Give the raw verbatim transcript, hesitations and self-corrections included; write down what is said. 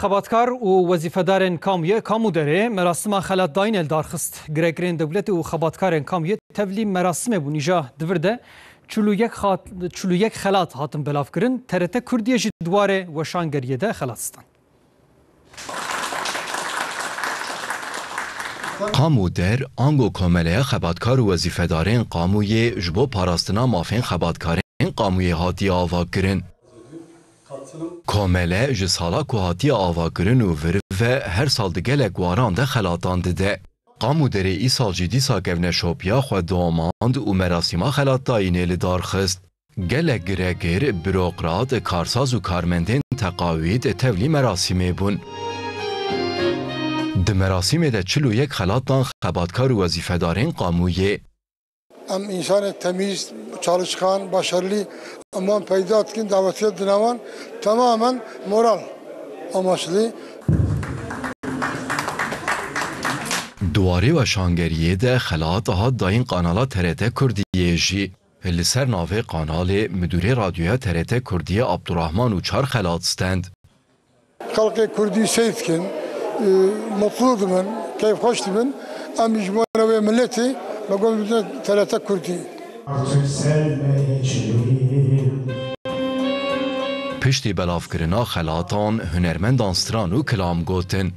Xebatkar û wezîfedarên Kamûyê, Kamûderê merasima xelatdayînê li dar xist. Girekirên dewletê û xebatkarên Kamûyê tevlî merasimê bûn. Îja di vir de çil û yek xat-, çil û yek xelat hatin belavkirin. T R T Kurdiyê jî di warê weşangeriyê de xelat stand. Kamûder, ango komeleya xebatkar û wezîfedarên Kamûyê ji bo parastina mafên xebatkarên Kamûyê hatiye avakirin. Komele ji sala ku hatiye avakirin û vir ve her sal di gelek waran de xelatan dide. Kamûderê îsal jî dîsa kevneşopiya xwe domand û merasîma xelatdayînê li dar xist. Gelek girekir, birokrat, karsaz û karmendên teqawîd tevlî merasîmê bûn. Di merasîmê de çil û yek xelat dan xebatkar û wezîfedarên Kamûyê. Em însanê temîz, çalışkan, başarılı, em wan peyda dikin, dawetiye dine wan tamamen moral amaçlı. Di warê weşangeriyê de xelat hat dayîn kanala T R T Kurdiyê jî. Li ser navê kanalê Midûrê Radyoya T R T Kurdiyê Abdurrahman Uçar xelat stend. Xelkê Kurdî seyr dikin, e, mutlu dibin, keyfxweş dibin. Em jî ji bo re wê miletê me got bidin T R T Kurdî. Piştî belavkirina xelatan, hunermendan stran û kilam gotin.